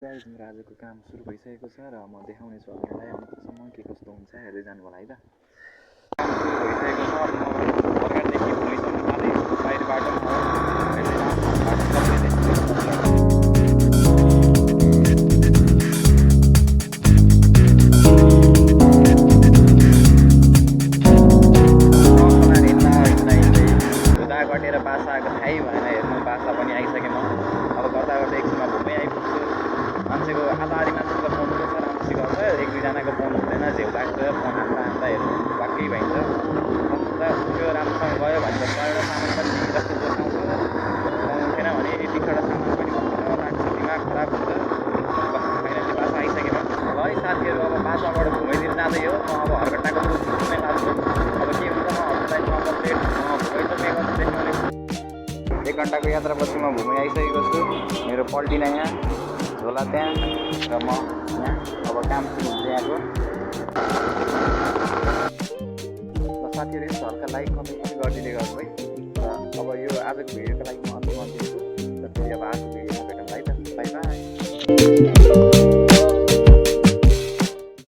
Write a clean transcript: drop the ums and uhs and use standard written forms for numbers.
Guys मेरो आजको काम सुरु भइसकेको छ र म देखाउनेछु हजुरलाई अन्तसम्म के कस्तो हुन्छ हेर्दै जानु होला है त। काम सुरु भइसकेको छ। सरकारदेखि भुइँसम्म खालि बाहिर बाटो कटेर बासा आएको थाहै भएन। हेर्नु बासा पनि आइसकेँ म। अब गर्दा गर्दा एकछिनमा घुमै आइपुग्छु। मान्छेको आधा मान्छेको फोन उठ्छ राम्रोसित गर्छ, एक दुईजनाको फोन उठ्दैन, झेउ लाग्छ, फोन हान्दा हान्दा हेर्नु वाक्कै भइन्छ। अन्त त्यो राम्रोसँग गयो भने त 100वटा सामान पनि जस्तो जोसाउँछ, उठेन भने एक दुईवटा सामान पनि उठ्दैन, लाग्छ दिमाग खराब हुन्छ। फाइनली बासा आइसकेँ म। ल है साथीहरू, अब बासाबाट घुमाइदिन जाँदै हो। म अब हरकट्टाको ग्रुप घुम्नै लाग्छु। अब के हुन्छ म हजुरलाई अपडेट भोइस मेगामा देखाउनेछु। 1 घन्टाको यात्रापछि म घुमै आइसकेको छु। मेरो पल्टिना यहाँ, झोला त्यहाँ र म यहाँ। अब काम सुरु हुँदै आएको। ल साथीहरू, यस्तो हल्का लाइक कमेन्ट पनि गरिदिँदै गर्नु है। र अब यो आजको भिडियोको लागि म अन्तिम दिन्छु। र फेरि अब अर्को भिडियोमा भेटौँला है त। By by.